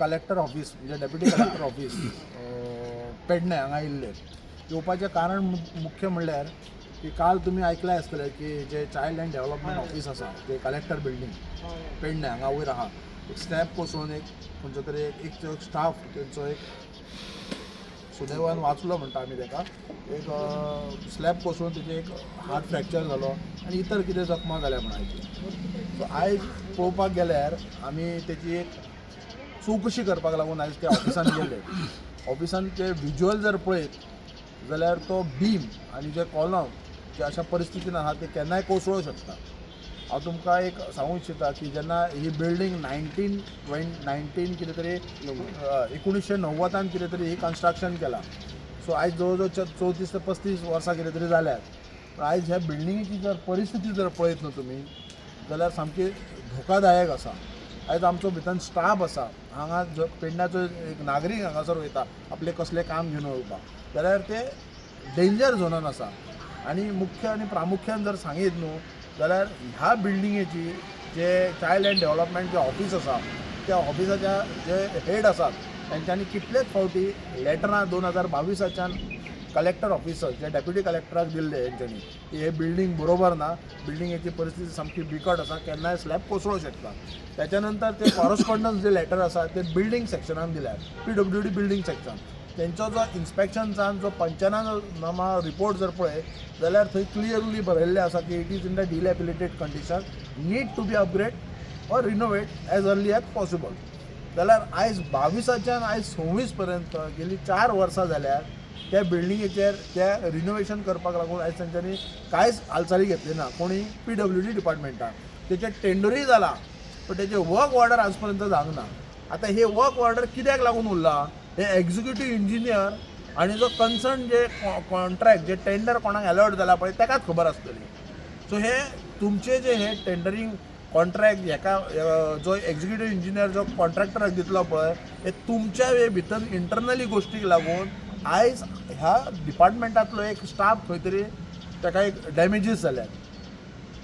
Collector office म्हणजे deputy collector office Pedne हांगा येयल्ले. येवपाचें कारण मुख्य म्हणल्यार की काल तुमी आयकलां आसतलें की जे चायल्ड अँड डेव्हलपमेंट ऑफिस आसा, जे कलेक्टर बिल्डींग पेडणे हांगा वयर आहा, एक स्लॅब कोसळून एक खंयचो तरी एक एक स्टाफ तेंचो एक सुदैवान वाचलो म्हणटा आमी ताका, एक स्लॅब कोसळून तेजे एक हात फ्रॅक्चर जालो आनी इतर कितें जखमा जाल्या म्हण. सो आयज पळोवपाक गेल्यार आमी तेची एक चवकशी करपाक लागून आयज त्या ऑफिसान गेले. ऑफिसान ते विज्युअल जर पळयत जाल्यार तो बीम आनी जे कॉलम जे अशा परिस्थितीन आहा, ते केन्नाय कोसळूंक शकता. हांव तुमकां एक सांगूंक इच्छिता की जेन्ना ही बिल्डींग 19 19 कितें तरी 1990 कितें तरी ही कन्स्ट्रक्शन केलां. सो आयज जवळ जवळ 34 ते 35 वर्सां कितें तरी जाल्यात. पूण आयज ह्या बिल्डिंगेची जर परिस्थिती जर पळयत न्हू तुमी जाल्यार सामकी धोकादायक आसा. आयज आमचो भितर स्टाफ आसा हांगा, जो पेडण्याचो एक नागरीक हांगासर वयता आपलें कसलें काम घेवन वयपाक जाल्यार ते डेंजर झोनान आसा. आनी मुख्य आनी प्रामुख्यान जर सांगीत न्हू जाल्यार ह्या बिल्डिंगेची जे चायल्ड अँड डेव्हलपमेंट जे ऑफिस आसा, त्या ऑफिसाच्या जे हेड आसात तेंच्यांनी कितलेच फावटी लेटरां 2022 च्यान कलेक्टर ऑफिसर जे डेप्युटी कलेक्टराक दिल्ले हेंच्यांनी की हे बिल्डींग बरोबर ना, बिल्डिंगेची परिस्थिती सामकी बिकट आसा, केन्नाय स्लॅब कोसळूंक शकता. त्याच्या नंतर ते कॉरस्पॉन्डन्स जे लेटर आसा ते बिल्डींग सेक्शनान दिल्या, पीडब्ल्यूडी बिल्डींग सेक्शन. तेंचो जो इन्स्पेक्शनसान जो पंचनामा रिपोर्ट जर पळयत जाल्यार थंय क्लियरली बरयल्लें आसा की it is in the dilapidated condition, need to be upgrade or renovate as early as possible. जाल्यार आयज 22 च्यान आयज 26 पर्यंत गेली 4 वर्सां जाल्यार त्या बिल्डिंगेचेर त्या रिनोवेशन करपाक लागून आयज तेंच्यांनी कांयच हालचाली घेतली ना कोणी पीडब्ल्यूडी डिपार्टमेंटान. तेचें टेंडरूय जाला, पण तेजें वर्क ऑर्डर आज पर्यंत जावंक ना. आतां हे वर्क ऑर्डर कित्याक लागून उरला, हे एक्झिक्युटीव इंजिनियर आनी जो कन्सर्न जे कॉन्ट्रॅक्ट जे टेंडर कोणाक अलॉट जाला पळय, ताकाच खबर आसतली. सो हे तुमचे जे हे टेंडरींग कॉन्ट्रॅक्ट हेका जो एक्झिक्युटीव इंजिनियर जो कॉन्ट्रॅक्टराक दितलो पळय, हे तुमच्या हे भितर इंटरनली गोश्टीक लागून आयज ह्या डिपार्टमेंटांतलो एक स्टाफ खंय तरी ताका एक डॅमेजीस जाल्यात.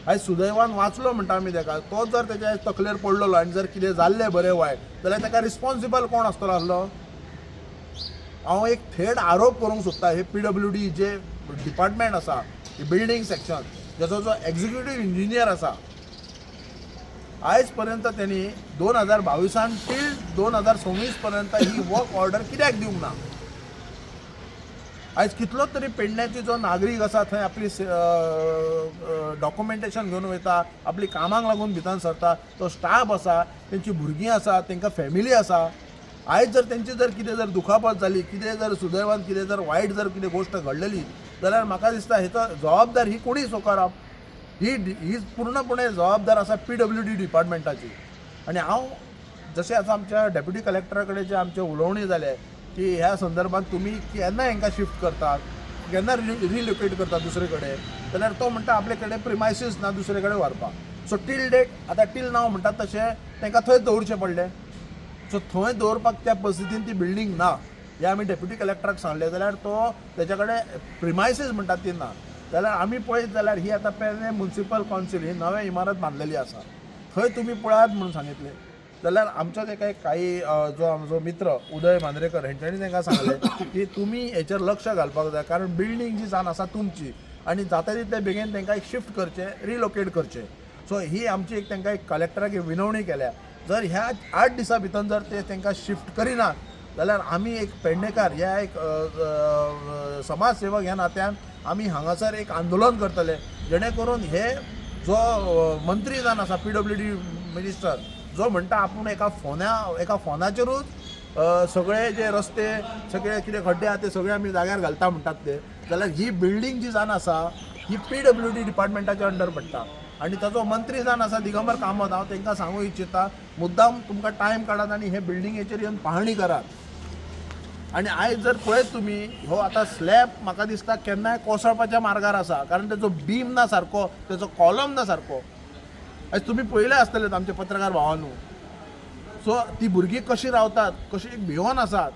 आयज सुदैवान वाचलो म्हणटा आमी ताका. तो जर तेच्या तकलेर पडलेलो आनी जर कितें जाल्लें बरें वायट जाल्यार ताका रिस्पॉन्सिबल कोण आसतलो आसलो? हांव एक थेट आरोप करूंक सोदता, हे पीडब्ल्यूडी जे डिपार्टमेंट आसा, बिल्डींग सेक्शन, ज्याचो जो एक्झिक्युटीव इंजिनियर आसा, आयज पर्यंत त्यांनी 2022 टील 2026 पर्यंत ही वर्क ऑर्डर कित्याक दिवंक ना? आयज कितलोच तरी पेडण्याची जो नागरीक आसा थंय आपली डॉक्युमेंटेशन घेवन वयता, आपली कामाक लागून भितर सरता, तो स्टाफ आसा, तेंची भुरगीं आसा, तांकां फॅमिली आसा. आयज जर तेंची जर कितें जर दुखापत जाली, कितें जर सुदैवान कितें जर वायट जर कितें गोश्ट घडलेली जाल्यार म्हाका दिसता हेचो जबाबदार ही कोणी स्विकारप? ही ही पूर्णपणे जबाबदार आसा पीडब्ल्यूडी डिपार्टमेंटाची. आनी हांव जशें आतां आमच्या डेप्युटी कलेक्टरा कडेन जे आमचें उलोवणी जालें की ह्या संदर्भात तुमी केन्ना हांकां शिफ्ट करतात, केन्ना रिलोकेट करतात दुसरे कडेन, जाल्यार तो म्हणटा आपले कडेन प्रिमायसीस ना दुसरे कडेन व्हरपाक. सो टील डेट, आतां टील नाव म्हणटात तशें, तांकां थंय दवरचें पडलें. सो थंय दवरपाक त्या परिस्थितीन ती बिल्डींग ना हें आमी डेप्युटी कलेक्टराक सांगलें जाल्यार तो तेच्या कडेन प्रिमायसीस म्हणटात ती ना. जाल्यार आमी पळयत जाल्यार ही आतां पेडणे म्युन्सिपल कावन्सील ही नवें इमारत बांदलेली आसा, थंय तुमी पळयात म्हणून सांगितलें जाल्यार आमच्या ते काही जो आमचो मित्र उदय मांद्रेकर हेंच्यांनी तांकां सांगलें की तुमी हेचेर लक्ष घालपाक जाय, कारण बिल्डींग जी जावन आसा तुमची आनी जाता तितले बेगीन तांकां एक शिफ्ट करचें, रिलोकेट करचें. सो ही आमची एक तांकां एक कलेक्टराक एक विनवणी केल्या. जर ह्या 8 दिसां भितर जर ते तांकां शिफ्ट करिनात जाल्यार आमी एक पेडणेकार ह्या एक अ, अ, समाजसेवक ह्या नात्यान आमी हांगासर एक आंदोलन करतले, जेणे करून हे जो मंत्री जावन आसा, पीडब्ल्यूडी मिनिस्टर, जो म्हणटा आपूण एका फोनाचेरूच सगळे जे रस्ते, सगळे कितें खड्डे आहा ते सगळे आमी जाग्यार घालता म्हणटात ते, जाल्यार ही बिल्डींग जी जावन आसा ही पीडब्ल्यूडी डिपार्टमेंटाच्या अंडर पडटा आनी ताचो मंत्री जावन आसा दिगंबर कामत. हांव तांकां सांगूंक इच्छिता, मुद्दाम तुमकां टायम काडात आनी हे बिल्डिंगेचेर येवन पाहणी करात. आनी आयज जर पळयत तुमी, हो आतां स्लॅब म्हाका दिसता केन्नाय कोसळपाच्या मार्गार आसा, कारण तेजो बीम ना सारको, तेजो कॉलम ना सारको. आयज तुमी पळयले आसतले आमचे पत्रकार भावानू. सो ती भुरगीं कशीं रावतात, कशी भियोन आसात,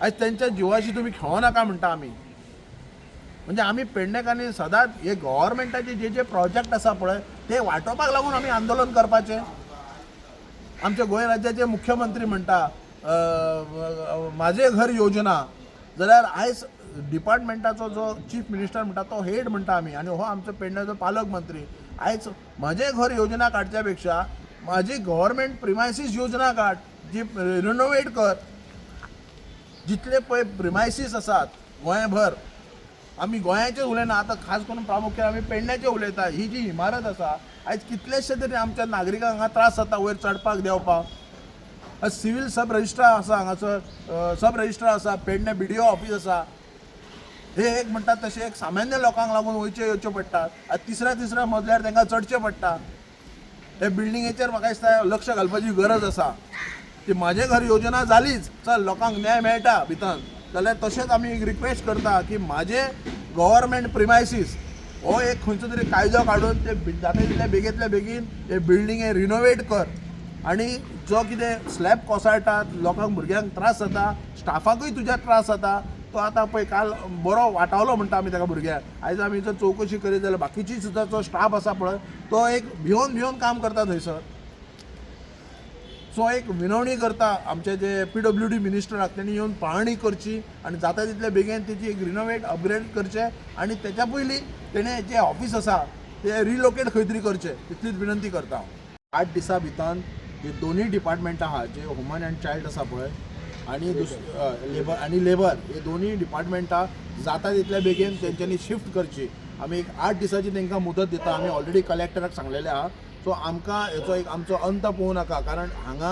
आयज तेंच्या जिवाशी तुमी खेळो नाका म्हणटा आमी. म्हणजे आमी पेडणेकारांनी सदांच हे गव्हर्मेंटाचे जे जे प्रोजेक्ट आसा पळय ते वाटोवपाक लागून आमी आंदोलन करपाचें. आमच्या गोंय राज्याचे मुख्यमंत्री म्हणटा म्हाजें घर योजना, जाल्यार आयज डिपार्टमेंटाचो जो चीफ मिनिस्टर म्हणटा तो हेड म्हणटा आमी, आनी हो आमचो पेडण्याचो पालक मंत्री आयज म्हाजें घर योजना काडच्या पेक्षा म्हाजी गव्हर्मेंट प्रिमायसीस योजना काड, जी रिनोवेट कर. जितले पळय प्रिमायसीस आसात गोंयभर, आमी गोंयाचें उलयना आतां, खास करून प्रामुख्यान आमी पेडण्याचें उलयता. ही जी इमारत आसा, आयज कितलेशे तरी आमच्या नागरिकांक हांगा त्रास जाता वयर चडपाक देंवपाक. सिवील सब रजिस्ट्रार आसा हांगासर, सब रजिस्ट्रार आसा, पेडणे बीडीओ ऑफीस आसा. हे एक म्हणटात तशें एक सामान्य लोकांक लागून वयचें येवचें पडटा. आतां तिसऱ्या तिसऱ्या मजल्यार तांकां चडचें पडटा. हे बिल्डिंगेचेर म्हाका दिसता लक्ष घालपाची गरज आसा की म्हाजें घर योजना जालीच, चल लोकांक न्याय मेळटा भितर, जाल्यार तशेंच आमी एक रिक्वेस्ट करता की म्हाजें गव्हर्मेंट प्रिमायसीस हो एक खंयचो तरी कायदो काडून ते जाता तितल्या बेगींतल्या बेगीन हे बिल्डिंगे रिनोवेट कर आनी जो कितें स्लॅब कोसळटात, लोकांक भुरग्यांक त्रास जाता, स्टाफाकूय तुज्या त्रास जाता. तो आतां पळय काल बरो वाटावलो म्हणटा आमी ताका भुरग्याक. आयज आमी जर चवकशी करीत जाल्यार बाकीची सुद्दां जो स्टाफ आसा पळय तो एक भिवन भिवन काम करता थंयसर. सो एक विनवणी करता आमचे जे पीडब्ल्यूडी मिनिस्टर आहात तेणी येवन पाहणी करची आनी जाता तितले बेगीन तेची एक रिनोवेट अपग्रेड करचें आनी तेच्या पयलीं तेणें जें ऑफीस आसा तें रिलोकेट खंय तरी करचें, तितलीच विनंती करता हांव. 8 दिसां भितर जे दोनूय डिपार्टमेंटां आहा, जे वुमन अँड चायल्ड आसा पळय आनी लेबर आनी लेबर, हे दोनूय डिपार्टमेंटां जाता तितल्या बेगीन तेंच्यांनी शिफ्ट करची. आमी एक 8 दिसाची तांकां मुदत दिता. आमी ऑलरेडी कलेक्टराक सांगलेलें आहा. सो आमकां हेचो एक आमचो अंत पळोवं नाका, कारण हांगा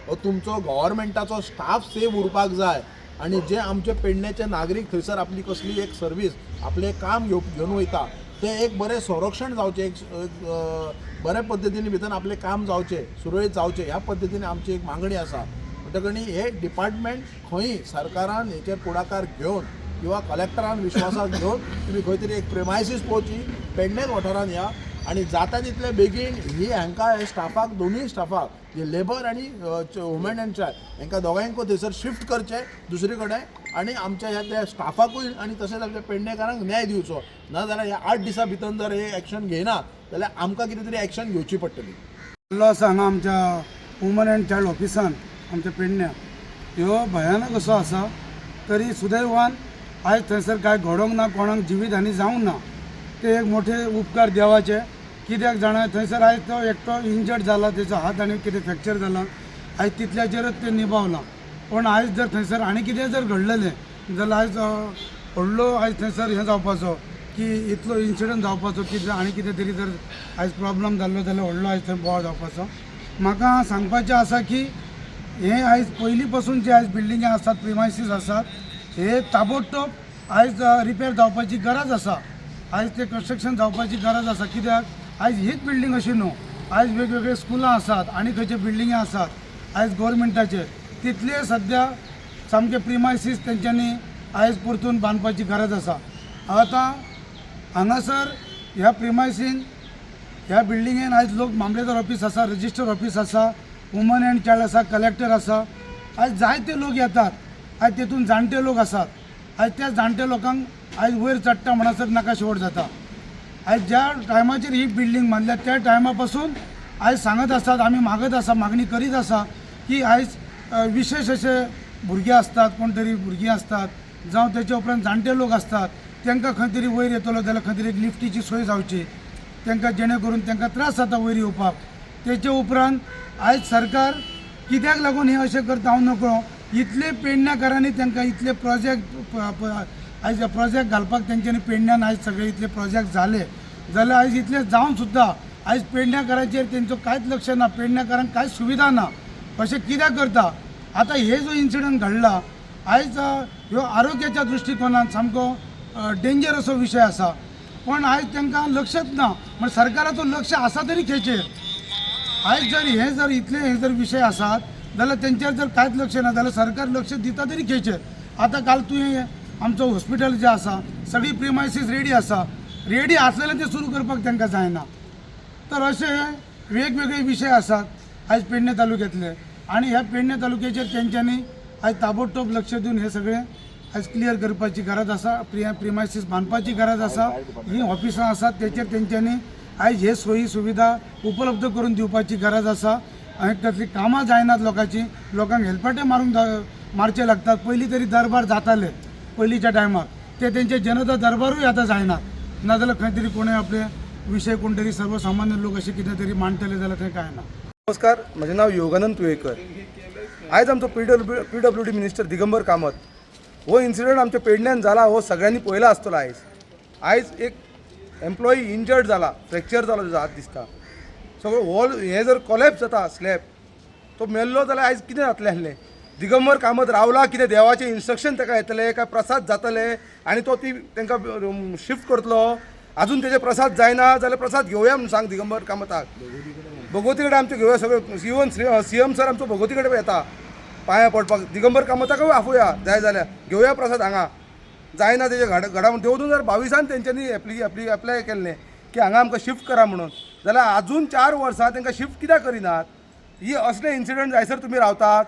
हो तुमचो गव्हर्मेंटाचो स्टाफ सेफ उरपाक जाय आनी जे आमचे पेडण्याचे नागरीक थंयसर आपली कसली एक सर्वीस, आपलें काम घेवन वयता, तें एक बरें संरक्षण जावचें, एक एक, बऱ्या पद्दतीन भितर आपलें काम जावचें, सुरळीत जावचें, ह्या पद्दतीन आमची एक मागणी आसा. म्हणटकच हे डिपार्टमेंट खंय सरकारान हेचेर फुडाकार घेवन किंवा कलेक्टरान विश्वासात घेवन तुमी खंय तरी एक प्रिमायसीस पळोवची पेडणेच वाठारान या आनी जाता तितले बेगीन ही हांकां हे स्टाफाक, दोनूय स्टाफाक, जे लेबर आनी वुमेन अँड चायल्ड, हांकां दोगांयकूय थंयसर शिफ्ट करचें दुसरे कडेन आनी आमच्या ह्या त्या स्टाफाकूय आनी तशेंच आमच्या पेडणेकारांक न्याय दिवचो. ना जाल्यार ह्या 8 दिसां भितर जर हे एक्शन घेयना जाल्यार आमकां कितें तरी एक्शन घेवची पडटली. जाल्लो आसा हांगा आमच्या वुमन अँड चायल्ड ऑफिसान आमच्या पेडण्या, ह्यो भयानक असो आसा. तरी सुदैवान आयज थंयसर कांय घडोवंक ना, कोणाक जिवीत हानी जावंक ना, ते एक मोठे उपकार देवाचे. कित्याक जाणा, थंयसर आयज तो एकटो इंजर्ड जाला, तेजो हात आनी कितें फ्रॅक्चर जाला, आयज तितल्याचेरच तें निभावलां. पूण आयज जर थंयसर आनी कितें जर घडलेलें जाल्यार आयज व्हडलो आयज थंयसर हें जावपाचो की इतलो इन्सिडंट जावपाचो की जर आनी कितें तरी जर आयज प्रॉब्लम जाल्लो जाल्यार व्हडलो आयज थंय बोवाळ जावपाचो. म्हाका सांगपाचें आसा की हे आयज पयलीं पासून जे आयज बिल्डिंगे आसात, प्रिमायसीस आसात, हे ताबडतोब आयज रिपेर जावपाची गरज आसा. आयज ते कन्स्ट्रक्शन जावपाची गरज आसा. कित्याक आयज हीच बिल्डींग अशी न्हू, आयज वेगवेगळे स्कुलां आसात आनी खंयचे बिल्डिंगे आसात आयज गोवोरमेंटाचे, तितले सद्या सामके प्रिमायसीस तेंच्यांनी आयज परतून बांदपाची गरज आसा. आतां हांगासर ह्या प्रिमायसीन ह्या बिल्डिंगेन आयज लोक मामलेदार ऑफीस आसा, रजिस्टर ऑफीस आसा, वुमन अँड चायल्ड आसा, कलेक्टर आसा. आयज जायते लोक येतात, आयज तेतून जाणटे लोक आसात. आयज त्या जाणटे लोकांक आयज वयर चडटा म्हणसर नाका शेवट जाता. आयज ज्या टायमाचेर ही बिल्डींग बांदल्या त्या टायमा पासून आयज सांगत आसात, आमी मागत आसा, मागणी करीत आसा की आयज विशेश अशे भुरगे आसतात, कोण तरी भुरगीं आसतात जावं तेच्या उपरांत जाणटे लोक आसतात, तांकां खंय तरी वयर येतलो जाल्यार खंय तरी एक लिफ्टीची सोय जावची तांकां, जेणे करून तांकां त्रास जाता वयर येवपाक. तेचे उपरांत आयज सरकार कित्याक लागून हें अशें करता हांव नकळो. इतले पेडण्याकारांनी तांकां इतले प्रोजेक्ट, आयज प्रोजेक्ट घालपाक तेंच्यांनी पेडण्यान आयज सगळे इतले प्रोजेक्ट जाले जाल्यार आयज इतले जावन सुद्दां आयज पेडण्याकारांचेर तेंचो कांयच लक्ष ना, पेडण्याकारांक कांयच सुविधा ना, अशें कित्याक करता? आतां हे जो इन्सिडंट घडला आयज, ह्यो आरोग्याच्या दृश्टिकोनान सामको डेंजर असो विशय आसा. पण आयज तांकां लक्षच ना. म्हणजे सरकाराचो लक्ष आसा तरी खेचेर? आयज जर हे जर इतले हे जर विशय आसात जाल्यार तेंचेर जर कांयच लक्ष ना जाल्यार सरकार लक्ष दिता तरी खेचेर? आतां काल तुवें आमचो हॉस्पिटल जें आसा, सगळी प्रिमायसीस रेडी आसा, रेडी आसलेलें तें सुरू करपाक तांकां जायना. तर अशे वेगवेगळे विशय आसात आयज पेडणे तालुक्यांतले आनी ह्या पेडणे तालुक्याचेर तेंच्यांनी आयज ताबडतोब लक्ष दिवन हे सगळें आयज क्लियर करपाची गरज आसा. प्रिमायसीस बांदपाची गरज आसा. ही ऑफिसां आसात तेचेर तेंच्यांनी आयज हे सोयी सुविधा उपलब्ध करून दिवपाची गरज आसा. आनी तसलीं कामां जायनात लोकांची, लोकांक हेलपाटे मारूंक मारचे लागतात. पयलीं तरी दरबार जाताले पयलींच्या टायमार, ते तेंचे जनता दरबारूय आतां जायनात. नाजाल्यार खंय तरी कोणूय आपले विशय कोण तरी सर्वसामान्य लोक अशें कितें तरी मांडटले जाल्यार थंय कांय ना. नमस्कार, म्हजें नांव योगानंद तुयेकर. आयज आमचो PWD minister Digambar Kamat हो इन्सिडंट आमच्या पेडण्यान जाला हो सगळ्यांनी पळयला आसतलो. आयज एक एम्प्लॉई इंजर्ड जाला, फ्रॅक्चर जाला ताजो हात दिसता. सगळो वॉल हें जर कोलॅप्स जाता स्लॅब, तो मेल्लो जाल्यार आयज कितें जातलें आसलें? दिगंबर कामत रावला कितें देवाचें इन्स्ट्रक्शन ताका येतलें काय प्रसाद जातले आनी तो ती तांकां शिफ्ट करतलो? अजून तेजे प्रसाद जायना जाल्यार प्रसाद घेवया म्हणून सांग दिगंबर कामताक. भगवती कडेन आमचे घेवया सगळे, इवन सीएम सर आमचो भगवती कडेन येता पांयां पडपाक. दिगंबर कामताकूय आफोवया जाय जाल्यार, घेवया प्रसाद हांगा. जायना तेजे घडा घडा 2022 तेंच्यांनी एप्ली एप्ली एप्लाय केल्लें की हांगा आमकां शिफ्ट करा म्हणून, जाल्यार अजून 4 वर्सां तांकां शिफ्ट कित्याक करिनात? ही असले इन्सिडंट जायसर तुमी रावतात.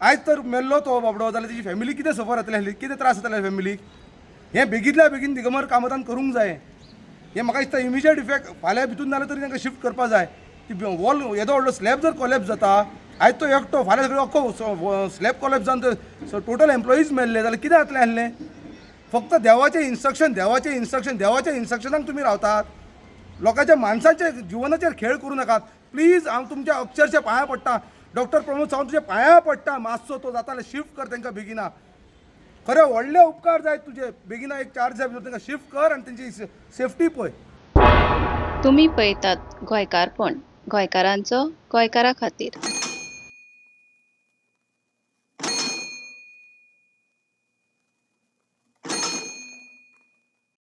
आयज तर मेल्लो तो बाबडो जाल्यार तेजी फॅमिली कितें सफर जातली आसली, कितें त्रास जातले फॅमिलीक? हें बेगींतल्या बेगीन दिगंबर कामतान करूंक जाय. हें म्हाका दिसता इमिजिएट इफेक्ट फाल्यां भितून जाल्यार तरी तांकां शिफ्ट करपा जाय. ती वॉल येदो व्हडलो स्लॅब जर कोलॅप्स जाता, आयज तो एकटो, फाल्यां सगळो अख्खो स्लॅब कोलॅप्स जावन टोटल एम्प्लॉईज मेल्ले जाल्यार कितें जातलें आसलें? फक्त देवाचें इन्स्ट्रक्शन, देवाचें इन्स्ट्रक्शन, देवाच्या इन्स्ट्रक्शनाक तुमी रावतात. लोकांच्या माणसांच्या जिवनाचेर खेळ करूं नाकात प्लीज. हांव तुमच्या अक्षरशा पांयां पडटा. डॉक्टर प्रमोद सावंत, तुज्या पांयां पडटा. मातसो तो जाता जाल्यार शिफ्ट कर तांकां बेगिना. खरें व्हडले उपकार जाय तुजे. बेगिना एक 4 दिसां भितर तांकां शिफ्ट कर आनी तेंची सेफ्टी पळय. तुमी पळयतात गोंयकारपण, गोंयकारांचो गोंयकारा खातीर.